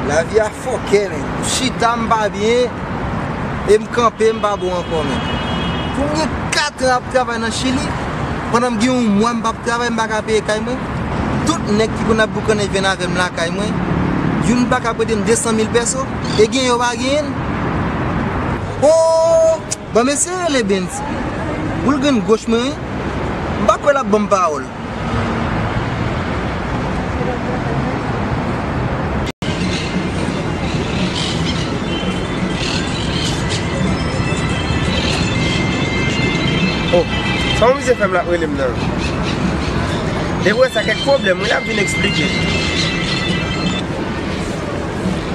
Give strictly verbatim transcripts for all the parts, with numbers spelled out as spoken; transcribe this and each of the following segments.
Lavi a fòkè, men. M chita, m pa byen, e m kanpe, m pa bon ankò, men. Pou m gen kat an ap travay nan Chili, pandan m gen yon mwa m p ap travay, m pa ka peye kay mwen. Tout nèg ki konn ap boukannen vin avè m lakay mwen, youn pa ka prete m de san mil pèso, e gen yo pa genyen l. Oh! Ban m eseye rele Benz. Pou l grenn goch mwen, wi. M pa kwè l ap ban m pawòl. Oh, sa yon mizè fè m l ap rele m nan. Depi w wè sa kèk pwoblèm, wi, l ap vin eksplike.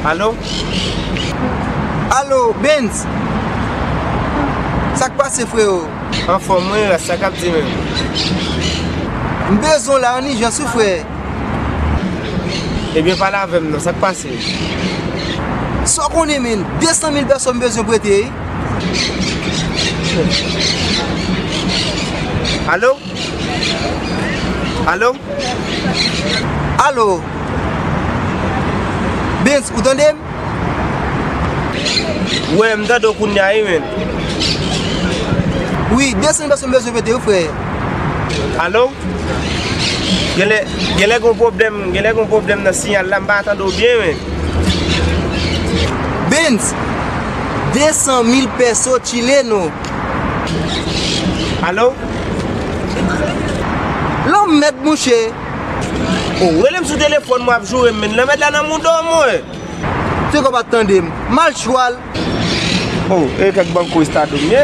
Alo? Alo, Benz? Sa k pase, freo? Anfòm, wi, ras, sa k ap di menm? M bezwen w la, an ijans, wi, frè. Ebyen, pale avè m non, sa k pase? Sa w konnen, menn, de san mil pèso m bezwen prete, wi. Alo? Alo? Alo? Benz, ou tande m? Wi, m tande w kounye a, wi, menn. Wi, de san mil pèso m bezwen prete, wi, frè. Alo? Genlè, genlè gon pwoblèm, genlè gon pwoblèm nan siyal la, m pa tande w byen, men. Benz, de san mil pèso chileno. Alo? Lanmèd, mouche. Oh, rele m sou telefòn mwen ap joure m, men lanmèd la nan mouda w, mwen. Se kòm w pa t tande m. Mal chwal. Oh, e kèk banko estado m ye.